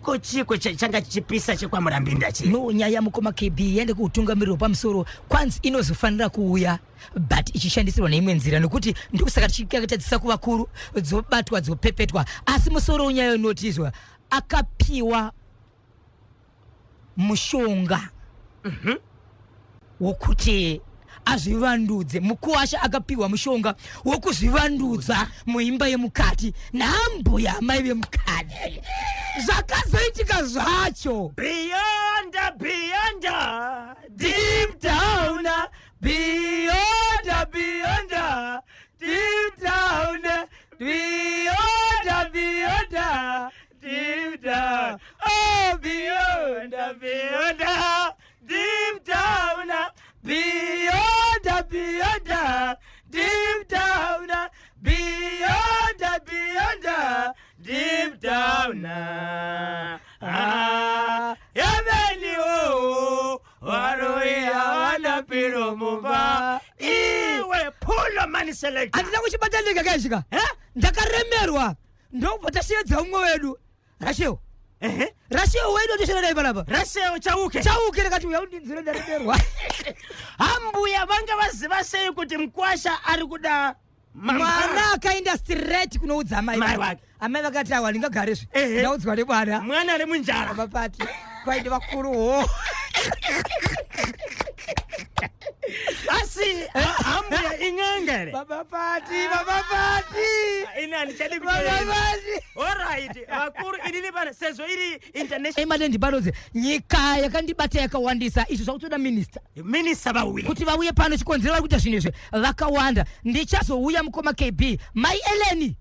Ko chiko changa chichipisa chekwamurambinda chi? No, nyaya mukoma KB yaenda kuutungamiriri hwepamusoro kwanzi inozofanira kuuya but ichishandisirwa neimwe nzira nekuti ndokusaka tichikatadzisa kuvakuru dzobatwa dzopepetwa asi musoro wenyaya unotizwa akapiwa mushonga wokuti azvivandudze. Mukuwasha akapiwa mushonga wokuzvivandudza muimba yemukati naambuya amai vemukadzi. Zvakazoitika zvacho Beyond, beyond, deep down, beyond, beyond, deep down, beyond, beyond, deep down, oh, beyond, beyond, deep down, beyond, beyond, deep down, beyond, beyond, deep down. Ah, yameni o varoi havana piro mumba iwe pulo mani select. Handina kuchibata ndega kaizvika, ndakaremerwa ndobva tasheedza umwe wedu, Rasheo. Rasheo wedu atoshanda naye panapa. Rasheo Chauke. Chauke rakati uya undinzire, ndaremerwa. Hambuya vanga vaziva sei kuti mukwasha ari kuda mwana? Akaenda straight kunoudza amai Mai vake. Vake. Amai vakati awa ndingagarezve, ndaudzwa nemwana. Mwana ari munjara. Mapati kwainde vakuruwo. Asi hambuya in'anga here? Baba Pati, baba Pati. Ini handichadi Baba kuteerera. Pati. Alright, vakuru, inini pana sezvo iri international Emadendi nyika yakandibata yakawandisa izvo zvakutoda minista. Minista vauye. Kuti vauye pano, chikonzero vari kuita zvinhu izvi vakawanda. Ndichazouya mukoma KB. Mai Eleni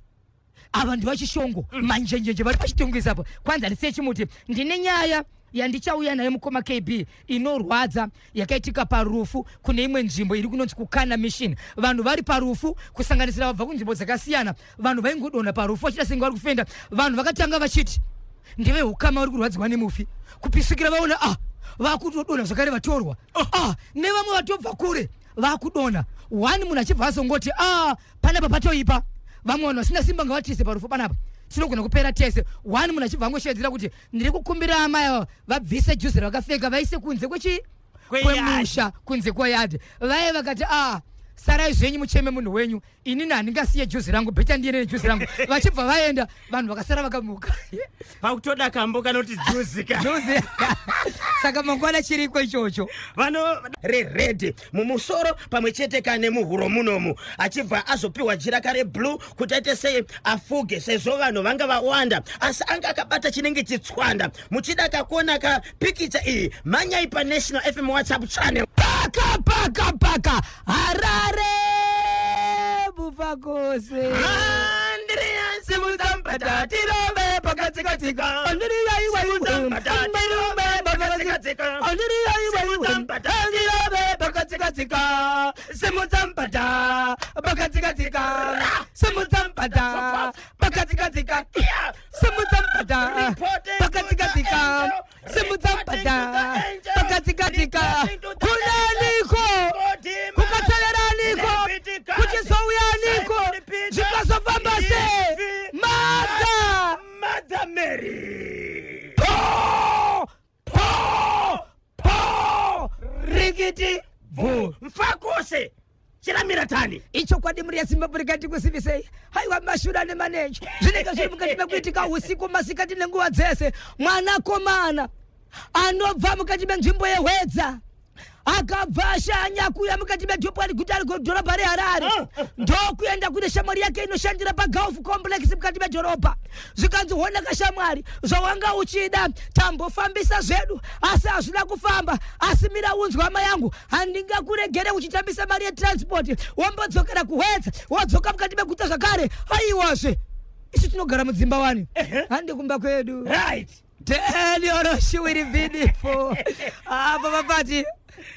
ava ndivachishongo manjenjenje vari pachitongesa apo kwanzi handisiye chimuti. Ndine nyaya yandichauya nayo mukoma KB inorwadza yakaitika parufu kune imwe nzvimbo iri kunonzi kukana Mission. Vanhu vari parufu kusanganisira vabva kunzvimbo dzakasiyana, vanhu vaingodonha parufu vachida senge vari kufenda. Vanhu vakatanga vachiti ndeve ukama vari kurwadziwa nemufi, kupisvikira vaona ah, vakutodonha zvakare vatorwa. Ah, nevamwe vatobva kure vakudonha. One munhu achibva azongoti, ah, panapa patoipa, vamwe vanhu vasina simba ngavatise parufu panapa, tinogona kupera tese. One munhu achibva angoshedzera kuti ndiri kukumbira amai ava vabvise juzi ravakapfeka vaise kunze kwechi kwemusha, kunze kweyadhi. Vaye vakati, ah, sarai zvenyu mucheme munhu wenyu, inini handingasiye juzi rangu, better ndiende nejuzi rangu. Vachibva vaenda, vanhu vakasara vakamuka. Pakutoda kambo kanoti juzi ka. Juzi. Saka mangwana chiriko ichocho. Vano rered mumusoro pamwe chete kane muhuro munomu, achibva azopiwa jira kare blue kuti aite sei, afuge sezvo vanhu vanga vawanda, asi anga akabata chinenge chitswanda. Muchida kakuona ka pikicha iyi, mhanyai paNational FM WhatsApp channel. Paka paka paka, Harare Mufakose. Andrea, simudza mbata tirove pakatsikatsika. Andiriya iwe iwe. Simudza mbata tirove pakatsikatsika. Andiriya iwe iwe. Simudza mbata tirove pakatsikatsika. Simudza mbata pakatsikatsika, simudza mbata pakatsikatsika, simudza mbata pakatsikatsika, simudza mbata pakatsikatsika. Kunaniko kukateveraniko kuchizouyaniko zvikazofamba sei madha? Mother Mary. Po po po, rikiti bvu. Mfakose chiramira tani. Ichokwadi, muri yeZimbabwe, rikati kusivisei. Haiwa, mashura nemaneji zvinenge zviri mukati mekuitika usiku, masikati nenguva dzese. Mwanakomana anobva mukati menzvimbo yeHwedza akabva ashanya kuuya mukati medhopwani, guta dhorobha reHarare, ndokuenda kune shamwari yake inoshandira paGolf Complex mukati medhorobha. Zvikanzi, hona kashamwari, zvawanga uchida tambofambisa zvedu asi hazvina kufamba, asi mira unzwa hama yangu, handingakuregere uchitambisa mari yetransport wombodzokera kuHwedza, wodzoka mukati meguta zvakare. Aiwazve, isu tinogara mudzimba wani, handi kumba kwedu. Daniel Shiwiri Bidifo apa mapati.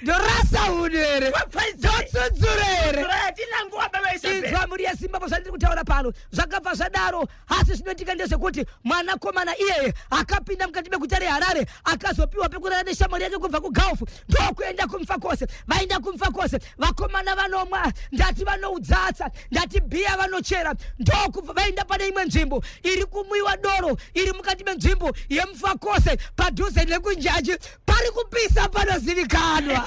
Ndorasa hunhu here? Ndotsudzura here? Hatina nguva, baba Isabel. Inzwa, mhuri yeZimbabwe, zvandiri kutaura pano zvakabva zvadaro, asi zvinoitika ndezvekuti mwanakomana iyeye akapinda mukati meguta reHarare, akazopiwa pekurara neshamwari yake kubva kuGulf, ndokuenda kuMufakose. Vaenda kuMufakose, vakomana vanomwa, ndati vanoudzatsa, ndati bhiya vanochera. Ndokubva vaenda pane imwe nzvimbo iri kumwiwa doro, iri mukati menzvimbo yeMufakose, padhuze nekunjanji, pari kupisa, panozivikanwa,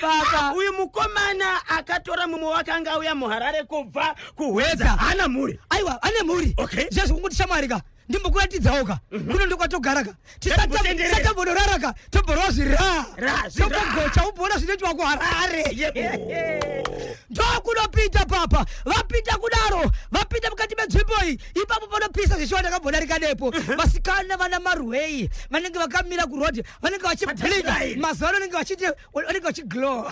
baba. Uyu mukomana akatora mumwe wake anga auya muHarare kubva kuHwedza. Hwedza. Haana mhuri? Aiwa, ane mhuri. Zvezvo kungoti shamwari ka, ndimbokuratidzawo ka, kuno ndokwatogara ka. Tambotenderera. Tisatambonorara ka, tomborwa zvira. Ra, zvira. Tombogocha, umboona zvinoitwa kuHarare. Yebo. Ndokunopinda papa, vapinda kudaro, vapinda mukati menzvimbo iyi, ipapo panopisa zvichiwa. Ndakambodarika nepo, vasikana vana marwei vanenge vakamira kurodhi, vanenge vachiblinka. Patouchline. Mazuva ano vanenge vachiti vanenge vachiglow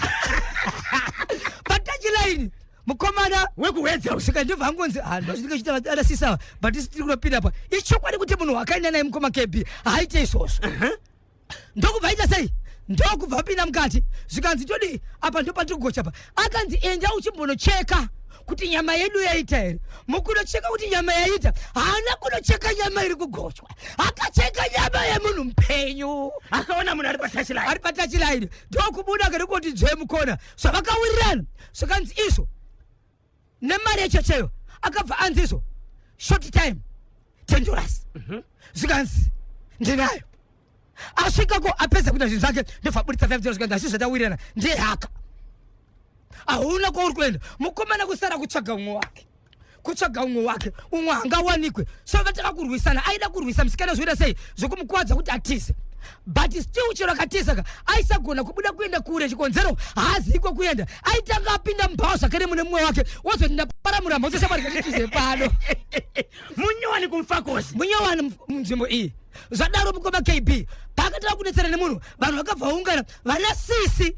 patouchline. Mukomana wekuHwedza. Svika ndobva angonzi, "Ah, ndozvinenge chiita anasisa, but isi tiri kunopinda pa." Ichokwadi kuti munhu wakaenda naye, mukoma KB, haaite izvozvo. Ndokubva aita sei? Ndokubva apinda mukati, zvikanzi, "Todii apa? Ndopatiri kugocha pa." Akanzi, "Enda uchimbonocheka kuti nyama yedu yaita here." Mukunocheka kuti nyama yaita, haana kunocheka nyama iri kugochwa, akacheka nyama yemunhu mupenyu. Akaona munhu ari patouchline. Ari patouchline. Ndokubuda kerekuti dzve mukona zvavakawirirana, zvikanzi izvo nemari yechecheyo. Akabva anzi izvo short time $10. Zvikanzi, "Ndinayo." Asvikako, apedza kuita zvinhu zvake, ndobva abuditsa $5, zvikanzi, "Asi zvatawirirana ndehaka, hauna kwauri kuenda." Mukomana kusara kutsvaga umwe wake, kutsvaga umwe wake, umwe hangawanikwe. So vataka kurwisana, aida kurwisa musikana, zvoita sei, zvokumukwadza kuti atize, but still chero akatiza ka, aisagona kubuda kuenda kure. Chikonzero, haazivi kwekuenda. Aitanga apinda mubhawa zvakare mune mumwe wake, wozoti, "Ndaparamura mhotso, shamwari, katitize pano." Munyowani kuMufakose. Munyowani munzvimbo iyi. Zvadaro, mukoma KB, paakatanga kunetsana nemunhu, vanhu vakabva vaungana, vana sisi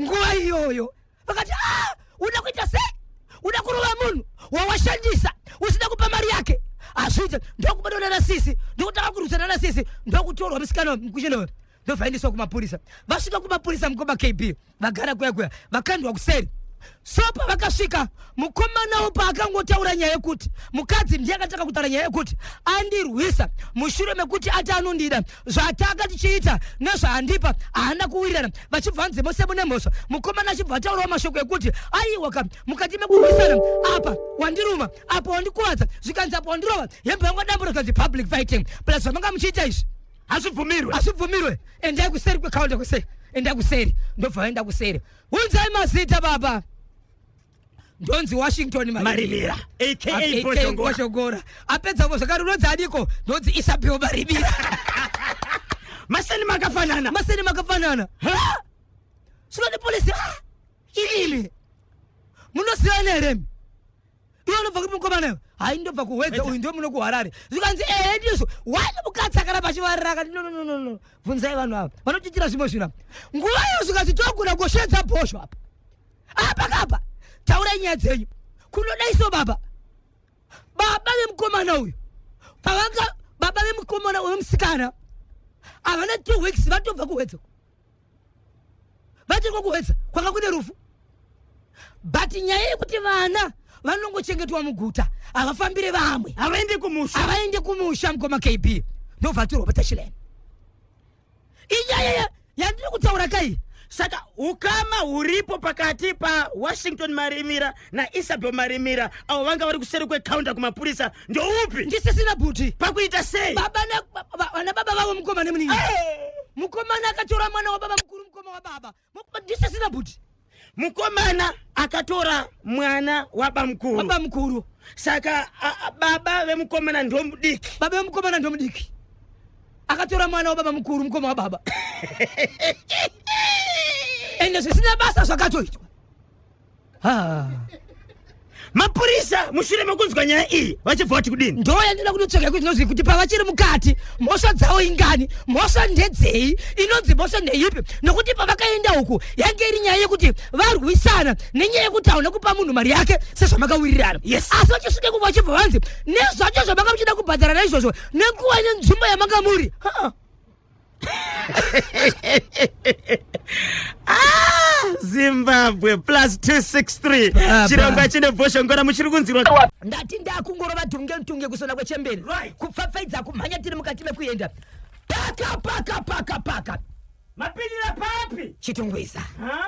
nguva iyoyo vakati, "A, uda kuita sei? Uda kurova munhu wawashandisa usina kupa mari yake? Hazviite." Ndokubatwa nana sisi, ndokutanga kurwisana nana sisi, ndokutorwa musikana mukucheno, ndobvaendeswa kumapurisa. Vasvika kumapurisa, mukoma KB, vagara kuya kuya, vakandwa kuseri. So pavakasvika, mukomanawo paakangotaura nyaya yekuti mukadzi ndiye akatanga kutaura nyaya yekuti andirwisa mushure mekuti ati anondida, zvataka tichiita nezvaandipa haana kuwirirana, vachibva nzemo semune mhosva. Mukomana achibva ataurawo mashoko ekuti, "Aiwa ka, mukati mekurwisana apa wandiruma, apa wandikuvadza," zvikanzi, "Apa wandirova, hembe yangu adambura." Zvikanzi, "Public fighting plus zvamanga muchiita izvi hazvibvumirwe." Hazvibvumirwe, endai kuseri kwekaunda, kuseri, endai kuseri. Ndobva vaenda kuseri. Unzai mazita, baba. Ndonzi Washington Marimira, aka Bozhongora. Bozhongora. Apedza zvakare, unonzi adiko? Ndonzi Isabel Marimira. Maseni makafanana. Maseni makafanana. Svikati polisi, "Ah, imimi munozivana here imi? Iwe unobva kupi, mukomana?" "Hai, ndobva kuHwedza." "Uyu ndo muno kuHarare." Zvikanzi, "Ehe, ndizvo wani." Mukadzi akaramba achivarira, akati, "No, no, no, no, no, bvunzai vanhu ava vanotiitira zvimwe zvinhu apa." Nguva iyo zvikanzi, "Togona kushedza bhosho apa apa kapa, taurai nyaya dzenyu kunodaiso." Baba vemukomana uyu pavanga, baba vemukomana wemusikana havana 2 weeks vatobva kuHwedza, vachiri kuHwedza kwanga kune rufu. But nyaya yekuti vana vanongochengetwa muguta, havafambire vamwe. Havaendi kumusha. Havaende kumusha, mukoma KB. Ndobva atorwa patouchline. Inyaya yandiri kutaura kai. Saka ukama huripo pakati paWashington Marimira naIsabel Marimira, avo vanga vari kuseri kwekaunda kumapurisa, ndoupi? Ndisisina bhuti. Pakuita sei? Baba vana baba vavo, mukoma nemunin'ina. Mukomana akatora mwana wababa mukuru, mukoma wababa. Ndisisina bhuti. Mukomana akatora mwana wabamukuru. Baba mukuru. Saka baba vemukomana ndomudiki. Baba vemukomana ndomudiki, akatora mwana wababa mukuru, mukoma wababa. Ende zvisina basa zvakatoitwa. Ah. Mapurisa mushure mekunzwa nyaya iyi vachibva vati kudini? Ndo yandinoda kutotsvaka kuti ndinozwi kuti pavachiri mukati, mhosva dzavo ingani? Mhosva ndedzei? Inonzi mhosva ndeipi? Nokuti pavakaenda uku yange iri nyaya yekuti varwisana nenyaya yekuti hauna kupa munhu mari yake sezvamakawirirana. Asi vachisvika kuva, vachibva vanzi nezvacho zvamanga muchida kubhadhara naizvozvo nenguva nenzvimbo yamanga muri. Ha. Ah, Zimbabwe plus 263 Baba. chirongwa chine bhoshongora muchiri kunzirwa. Ndati ndakungorova dhunge ntunge kusona kwechemberi. Right. Kupfapfaidza kumhanya tiri mukati mekuenda. Paka paka paka paka. Mapindira papi? Chitungwiza. Ha?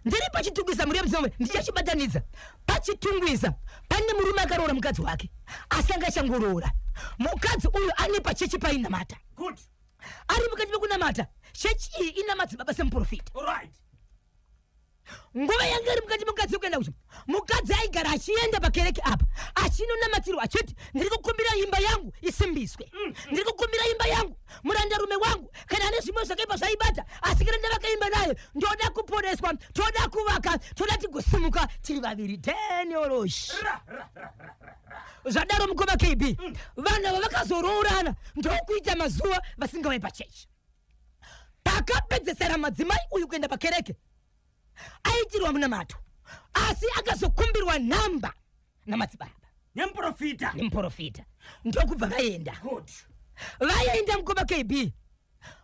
Ndiri paChitungwiza muri yemudzimwe ndichachibatanidza. PaChitungwiza pane murume akaroora mukadzi wake. Asi anga achangoroora. Mukadzi uyu ane pachechi painamata. Good. Ari mukati mekunamata. Chechi iyi ina madzibaba semuprofita. Right. Nguva yanga iri mukati mukadzi yekuenda kucho. Mukadzi aigara achienda pakereke apa achinonamatirwa achiti ndiri kukumbira imba yangu isimbiswe. Ndiri kukumbira imba yangu murandarume wangu kana ane zvimwe zvakaipa zvaibata asi kana ndavaka imba naye ndoda kuponeswa toda kuvaka toda tigosimuka tiri vaviri. Daniel Zvadaro mukoma KB vanhu ava vakazoroorana ndokuita mazuva vasingauye pachechi. Pakapedzesera madzimai uyu kuenda pakereke aitirwa munamato asi akazokumbirwa nhamba namadzibaba Nemuprofita. Nemuprofita ndokubva vaenda. Good. Vaenda mukoma KB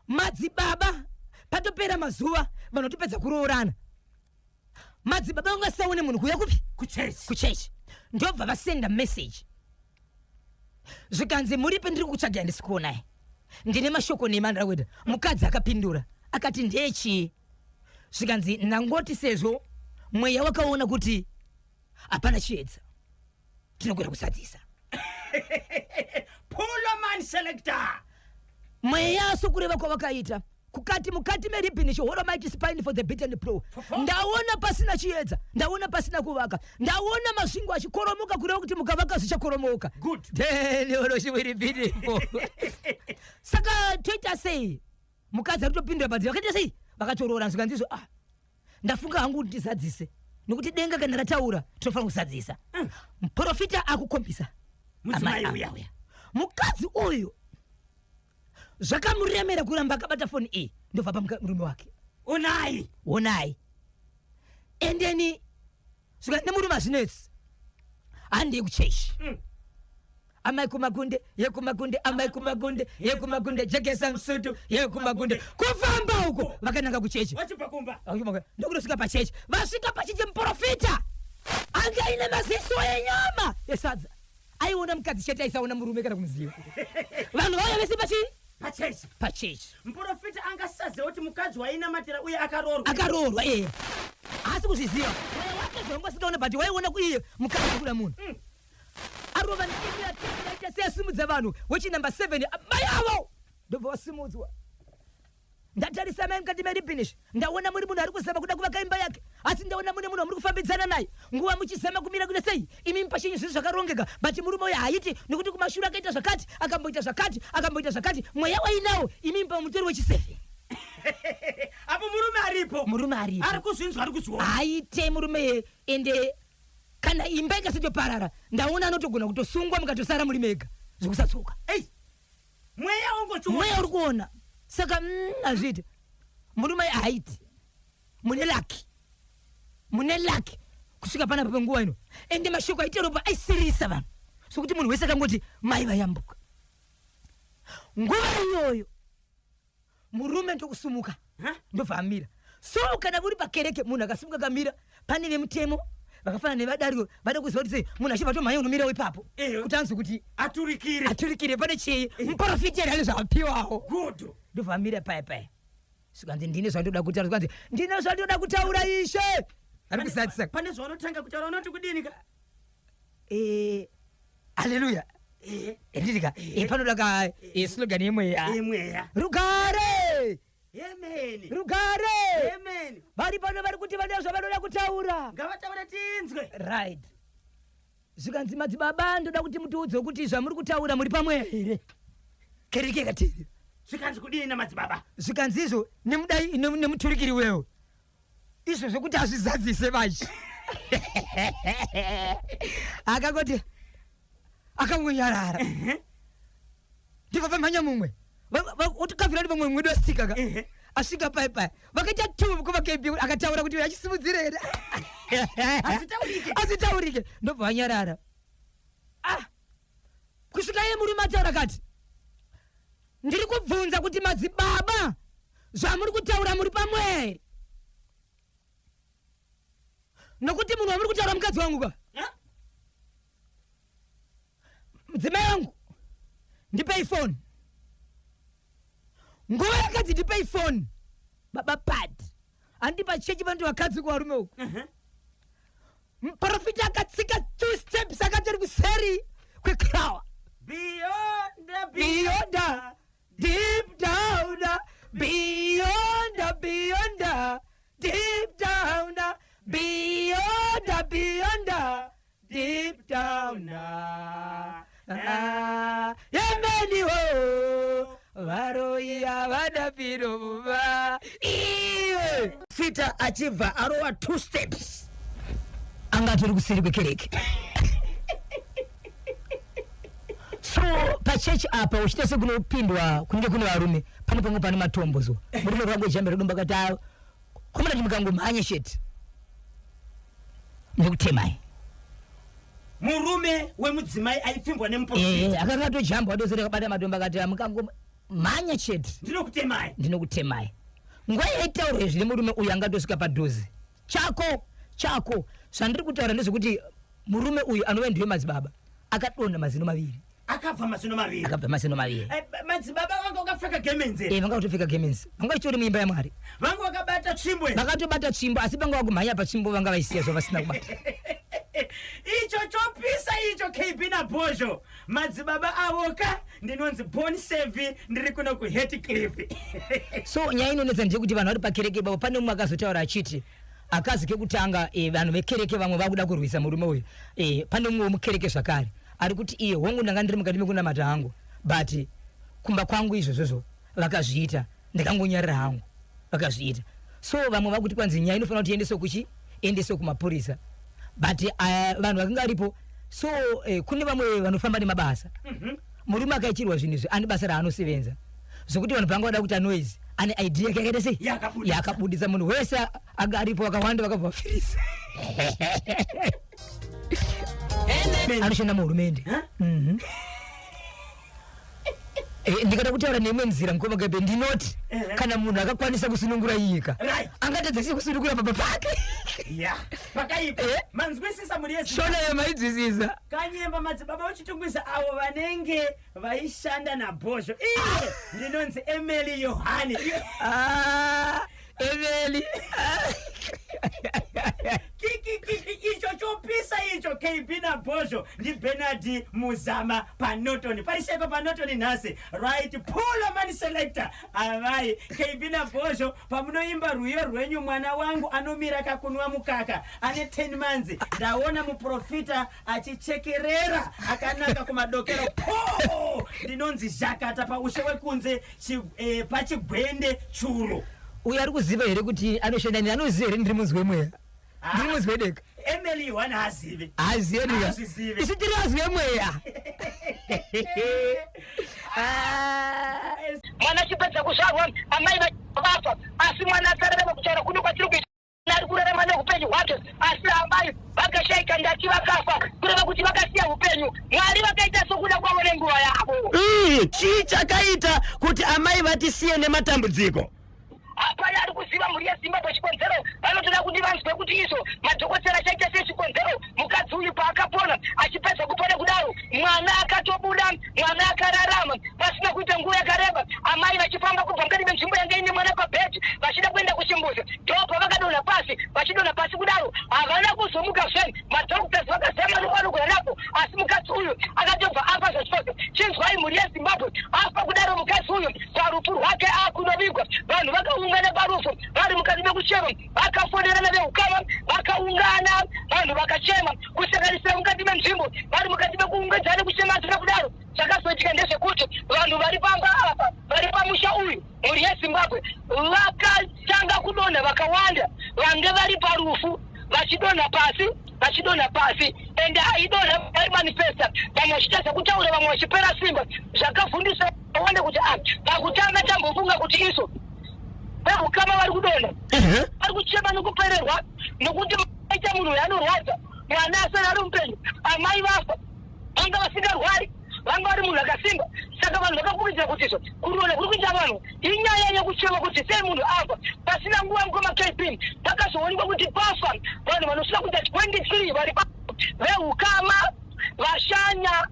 madzibaba patopera mazuva vanotopedza kuroorana madzibaba vangasaone munhu kuuya kupi? Kuchechi. Kuchechi. Ndobva vasenda message zvikanzi muripi ndiri kukutsvagai handisi kuonai ndine mashoko nema ndira kuita. Mukadzi akapindura akati ndechii? Zvikanzi ndangoti sezvo mweya wakaona kuti hapana chiedza tinogona kusadzisa. Puloman selector. Mweya sokureva kwavakaita kukati mukati meribhini chihoro mighty spine for the beaten plow. Ndaona pasina chiedza, ndaona pasina kuvaka, ndaona masvingo achikoromoka kureva kuti mukavaka zvichakoromoka. Good. Deniolochiwiribhinipo. Saka toita sei? Mukadzi ari kutopindura but vakaita sei? Vakatoroora zvikanzi izvo ah ndafunga hangu kuti ndizadzise nekuti denga kana rataura tinofanira kuzadzisa. Muprofita akukombisa Mudzimai amai uya. uya. Mukadzi uyu zvakamuremera kuramba akabata foni iyi ndobva pa murume wake. Onai. Onai. Endeni zvika nemurume hazvinetsi. Handei kuchechi. Amai kumakunde, yekumakunde, amai kumakunde, yekumakunde, jekesa musutu, yekumakunde. Kufamba uko vakananga kuchechi. Vachibva kumba. Ndokunosvika pachechi. Vasvika pachechi muprofita anga aine maziso enyama esadza. Aiona mukadzi chete aisaona murume kana kumuziva. Vanhu vauya vese pachii? Pachechi. Pachechi. Muprofita angasaziva kuti mukadzi wainamatira uye akaroorwa. Akaroorwa eh. Haasi kuzviziva. Mweya wake zvanga usingaona but waiona iye mukadzi kuda munhu. Arova ndikira sei asimudza vanhu wechi number 7 mai avo ndobva wasimudzwa. Ndatarisa mai mukati meribhinishi ndaona muri munhu ari kuzama kuda kuvaka imba yake asi ndaona mune munhu wamuri kufambidzana naye nguva muchizama kumira kuita sei imi pachenyu zvinhu zvakarongeka but murume uyo haaiti nekuti kumashure akaita zvakati akamboita zvakati akamboita zvakati mweya wainawo imi pamutori wechiseven. Apo murume aripo. Murume aripo. Ari kuzvinzwa ari kuzviona. Haite murume ende kana imba ikasatoparara ndaona anotogona kutosungwa mukatosara muri mega zvekusatsoka. Ei. Mweya ungochiona. Mweya uri kuona. Saka hazviiti. Murume haiti. Mune lucky. Mune lucky kusvika panapa panguva ino. Ende mashoko aite ropa aisirisa vanhu. Sokuti munhu wese akangoti mai vayambuka. Nguva iyoyo murume ndokusumuka ndobva amira. So kana uri pakereke munhu akasimuka akamira pane vemutemo vakafanana nevadariro vada kuziva kuti sei munhu achibva atomhanya unomirawo ipapo kuti anzwe kuti aturikire. Aturikire pane chii muprofita here ane zvaapiwawo. Good. Ndobva amira paya paya. Zvikanzi ndine zvandoda kutaura. Zvikanzi ndine zvandoda kutaura ishe. Ari kuzadzisa. Pane zvaunotanga kutaura unoti kudini ka? Haleluya. Ndiri ka. Panoda ka slogan yemweya. Yemweya. Rugare. Amen. Rugare. Amen. Vari pano vari kuti vane zvavanoda kutaura. Ngavataure tinzwe. Right. Zvikanzi madzibaba ndoda kuti mutiudze kuti zvamuri kutaura muri pamweya here? Kereke ikatevera. Zvikanzi kudini namadzibaba? Zvikanzi izvo nemudai nemuturikiri wewo. Izvo zvekuti azvizadzise manje. Akangoti akangonyarara. Ndibva pamhanya mumwe. Otikavira ndi pamwe mwedu asika ka. Asvika pai pai. Vakaita two mukoma KB akataura kuti achisimudzire here. Azvitaurike. Azvitaurike. Ndobva vanyarara. Ah. Kusvika iye murume ataura akati ndiri kubvunza kuti madzibaba Zvamuri kutaura muri pamweya here? Nokuti munhu wamuri kutaura mukadzi wangu ka? Mudzimai wangu, ndipei foni. Nguva yakadzi ndipei foni. Baba Pad. Handi pachechi panoti vakadzi kuvarume uku. Muprofita akatsika two steps akatori kuseri kwecrower. Beyond the Beyond the deep down, beyond the beyond the deep down, beyond the beyond the deep down. Ah, yemeni ho varoyi havana piro mumba iwe Fita achibva arova two steps. Anga atori kuseri kwekereke. So pachechi apa uchiita sekunopindwa kunenge kune varume, pane pamwe pane matombo, so murume rwangojambira dombo akati, "Ah, komana, ndimukangomhanya sheti ndikutemai." Murume wemudzimai aipfimbwa nemuprofita. Akanga atojamba wadosera akabata matombo akati, "Mukangomhanya chete ndinokutemai." Ndinokutemai. Nguva yaitaurwa izvi nemurume uyu angatosvika padhuze chako chako. Zvandiri kutaura ndezvekuti murume uyu anove ndiwe madzibaba akadonha mazino maviri. Akabva mazino maviri. Akabva mazino maviri. Madzibaba vanga vakapfeka gemenzi. Vanga kutopfeka gemenzi, vanga vachitori muimba yaMwari. Vanga vakabata tsvimbo here? Vakatobata tsvimbo, asi vanga vakumhanya patsvimbo vanga vaisiya zvavasina kubata. Icho chopisa icho, KB naBhozho, madzibaba avoka. Ndinonzi Bon Sevi, ndiri kuno kuHatcliffe. So nyaya inonetsa ndeyekuti vanhu vari pakereke ipapo, pane mumwe akazotaura achiti akazi kekutanga vanhu vekereke vamwe vakuda kurwisa murume uyu. Pane mumwe wemukereke zvakare ari kuti iye, hongu, ndanga ndiri mukati mekunamata hangu, but kumba kwangu izvozvozvo vakazviita, ndakangonyarira hangu, vakazviita. So vamwe vakuti kwanzi nyaya inofanira kuti iendeswe kuchi iendeswe kumapurisa, but vanhu vakanga varipo. So kune vamwe vanofamba nemabasa. Murume akaitirwa zvinhu izvi ane basa raanosevenza, zvokuti vanhu panga vada kuita noise, ane idea yake yakaita sei. Yakabudisa. Yakabudisa. Munhu wese anga aripo vakawanda vakabva vafirisa. Anoshanda muhurumende. Ndikada kutaura neimwe nzira, mukoma Gabe, ndinoti kana munhu akakwanisa kusunungura nyika, angatadza sei kusunungura baba pake? Ya, pakaipa. Manzwisisa muri yese. Shona yamaidzwisisa. Kanyemba, madzibaba vechitungwiza avo vanenge vaishanda naBhozho. Iye ndinonzi Emily Yohani. Ah, Emily. Kikikiki, icho chopisa icho, KB naBhozho. NdiBernard Muzama paNorton, pariseko paNorton nhasi. Right, pulo man selector avai KB naBhozho, pamunoimba rwiyo rwenyu "Mwana wangu anomira kakunwa mukaka ane 10 months", ndaona muprofita achichekerera akanaka kumadokero po. Ndinonzi Zhakata paushe wekunze pachigwende churu. Uyo ari kuziva here kuti anoshanda neni? Anoziva here ndiri munzwi wemweya, ndiri munzwi wedeka? Emily Yohani hazivi. Hazive ndika. Hazvizivi. Isu tiri vazwi vemweya. Ah. Mwana achipedza kuzvarwa, amai vafa, asi mwana akararama. Kutaura kuno kwatiri kuita, ari kurarama neupenyu hwake, asi amai vakashaika. Ndati vakafa kureva kuti vakasiya upenyu. Mwari vakaita sokuda kwavo nenguva yavo. Chii chakaita kuti amai vatisiye nematambudziko? Hapana ari kuziva, mhuri yeZimbabwe. Chikonzero vanotoda kuti vanzwe kuti izvo madhokotera achaita sei. Chikonzero, mukadzi uyu paakapona, achipedza kupona kudaro, mwana akatobuda, mwana akararama. Pasina kuita nguva yakareba, amai vachifamba kubva mukati menzvimbo yange ine mwana pabhedhi vachida kuenda kuchimbuzi, ndo pavakadonha pasi. Vachidonha pasi kudaro, havana kuzomukazve. Madoctors vakazama nopanogona napo, asi mukadzi uyu akatobva afa zvachose. Chinzwai, mhuri yeZimbabwe, afa kudaro mukadzi uyu, parufu rwake akunovigwa, vanhu vakaungana parufu vari mukati mekuchema. Vakafonerana veukama, vakaungana, vanhu vakachema, kusanganisira mukati menzvimbo. Vari mukati mekuungedzana nekuchemadzana kudaro, zvakazoitika ndezvekuti vanhu vari pamba apa, vari pamusha uyu, mhuri yeZimbabwe, vakatanga kudonha vakawanda. Vange vari parufu vachidonha pasi, vachidonha pasi, ende aidonha vaimanifesta, vamwe vachiita sekutaura, vamwe vachipera simba. Zvakavhundisa wanda kuti a pakutanga tambofunga kuti iso veukama vari kudonha vari kuchema nokupererwa, nokuti aita munhu uyu anorwadza, mwana asara ari mupenyu, amai vafa, vanga vasingarwari. Vanga vari munhu akasimba. Saka vanhu vakafungidzira kuti izvo kurona kuri kuita vanhu inyaya yekuchema kuti sei munhu afa. Pasina nguva mukoma KB pakazoonekwa kuti pafa vanhu vanosvika kuita 23 vari vehukama vashanya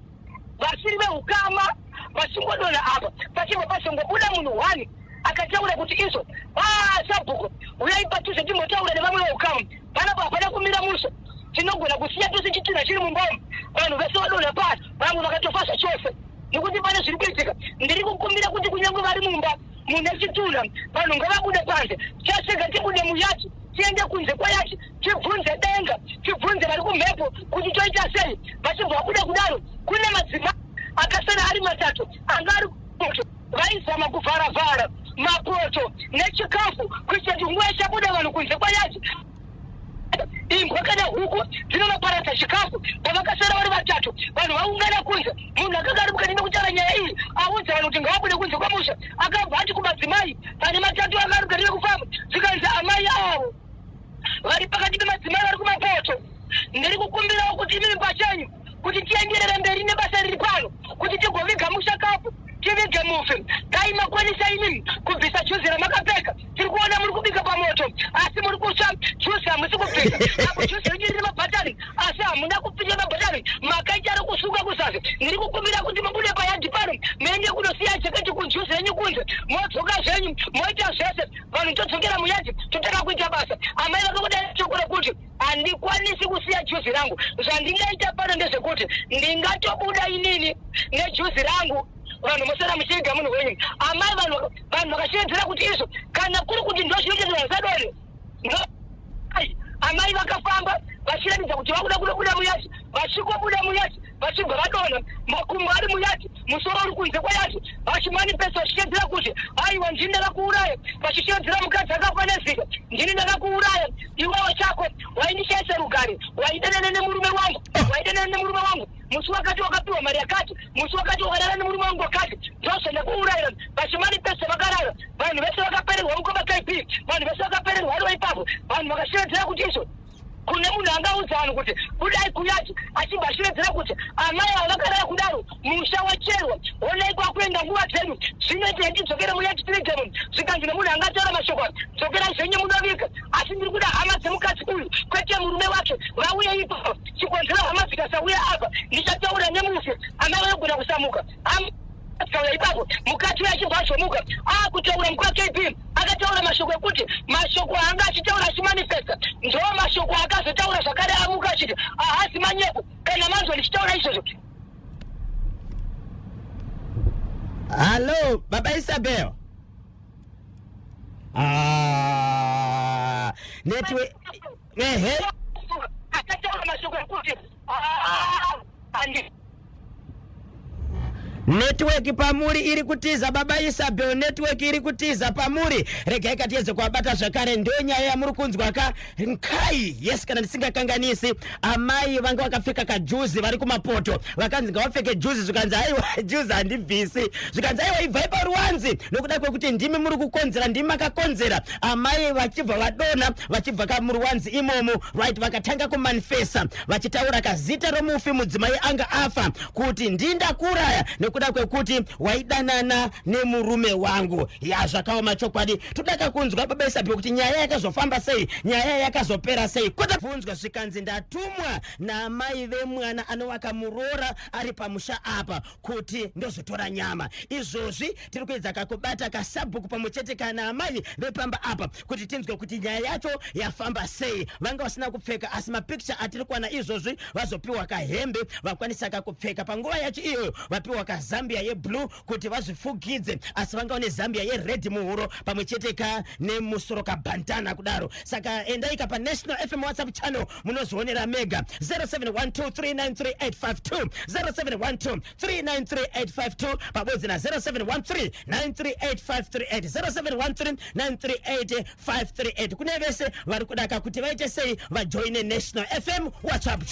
vasiri vehukama vachingodonha apa pachibva pazongobuda munhu one akataura kuti izvo ah, sabhuku uyai padhuze timbotaura nevamwe vehukama panapa hapana kumira mushe tinogona kusiya tose chitunha chiri mumba umu vanhu vese vadonha pasi vamwe vakatofa zvachose nekuti pane zviri kuitika ndiri kukumbira kuti kunyange vari mumba mune chitunha vanhu ngavabude panze chasega tibude muyati tiende kunze kwayati tibvunze denga tibvunze vari kumhepo kuti toita sei vachibva vabuda kudaro kune madzimai akasara ari matatu anga ari kumoto vaizama kuvhara vhara mapoto nechikafu kuitira kuti nguva ichabuda vanhu kunze kwayati imbwa kana huku dzinonoparadza chikafu pavakasara vari vatatu vanhu vaungana kunze munhu akanga ari mukati mekutaura nyaya iyi audza vanhu kuti ngavabude kunze kwamusha akabva ati kumadzimai pane matatu anga ari mukati mekufamba zvikanzi amai avo vari pakati pemadzimai vari kumapoto ndiri kukumbirawo kuti imimi pachenyu kuti tienderere mberi nebasa riri pano kuti tigoviga mushakafu tivige mufi dai makwanisa imimi kubvisa juzi ramakapfeka tiri kuona muri kubika pamoto asi muri kutsva juzi hamusi kubvisa apo juzi renyu rine mabhatani asi hamuna kupinda mabhatani makaita rekusuka kuzasi ndiri kukumbira kuti mubude payadhi pano muende kunosiya jeketi kujuzi renyu kunze modzoka zvenyu moita zvese vanhu todzokera muyadhi totanga kuita basa amai vakabuda shoko rekuti handikwanisi kusiya juzi rangu zvandingaita pano ndezvekuti ndingatobuda inini nejuzi rangu vanhu mosara muchiiga munhu wenyu amai vanhu vanhu vakashevedzera kuti izvo kana kuri kuti ndozvinoita kuti vanhu vasadonhe ndo amai vakafamba vachiratidza kuti vakuda kunobuda muyadhi vachikobuda muyadhi vachibva vadonha makumbo ari muyadhi musoro uri kunze kweyadhi vachimanifesta vachishevedzera kuti aiwa ndini ndakakuuraya vachishevedzera mukadzi akafa nezika ndini ndakakuuraya iwewe chako waindishaisa rugare waidanana nemurume wangu waidanana nemurume wangu musi wakati wakapiwa mari yakati musi wakati wakarara nemurume wangu wakati ndozvandakuurayira vachimanifesta vakarara vanhu vese vakapererwa mukoma kp vanhu vese vakapererwa ariwo ipapo vanhu vakashevedzera kuti izvo kune munhu angaudza vanhu kuti budai kuyati achibva ashevedzera kuti amai ava vakarara kudaro musha wacherwa honai kwakuenda nguva dzedu zvinoita tidzokere muyati tirege munhu zvikanzi nemunhu angataura mashoko aya dzokerai zvenyu munovika asi ndiri kuda hama dzemukadzi uyu kwete murume wake vauye ipapo chikonzero hama dzikasauya apa ndichataura nemufi amai vanogona kusamuka Taura ipapo mukadzi uyo achibva azomuka akutaura mukwa KB akataura mashoko ekuti mashoko aanga achitaura achimanifesta ndo mashoko akazotaura zvakare amuka achiti ahasi manyepo kana manzwa ndichitaura izvozvo. Hallo, baba Isabel. Ah, network. Ehe. Akataura mashoko ekuti ah, handi Network pamuri iri kutiza baba Isabel, network iri kutiza pamuri. Regai katiedze kuwabata zvakare, ndo nyaya yamuri kunzwa ka nkai. Yes, kana ndisingakanganisi, amai vanga vakapfeka kajuzi vari kumapoto, vakanzi ngavapfeke juzi, zvikanzi aiwa juzi handibvisi, zvikanzi aiwa ibvai paruwanzi nokuda kwekuti ndimi muri kukonzera, ndimi makakonzera. Amai vachibva vadonha vachibva kamuruwanzi imomo, right, vakatanga kumanifesa vachitaura kazita romufi mudzimai anga afa kuti ndindakuuraya nekuda kwekuti waidanana nemurume wangu. Ya, zvakaoma chokwadi. Todaka kunzwa baba Isabel kuti nyaya yakazofamba sei, nyaya yakazopera sei. Kwete bvunzwa zvikanzi ndatumwa naamai vemwana anovaka muroora ari pamusha apa kuti ndozotora nyama. Izvozvi tiri kuedza kakubata kasabhuku pamwe chete kana amai vepamba apa kuti tinzwe kuti nyaya yacho yafamba sei. Vanga vasina kupfeka asi mapicture atiri kuwana izvozvi vazopiwa kahembe vakwanisa kakupfeka panguva yacho iyoyo vapiwa kazambia yeblue kuti vazvifugidze asi vanga vane zambia yered muhuro pamwe chete ka nemusoro kabhantana kudaro. Saka endai ka paNational FM WhatsApp channel munozvionera mega. 0712393852 0712 393852 pabodzi na 0713 938538 0713 938538 kune vese vari kudaka kuti vaite sei vajoine National FM WhatsApp.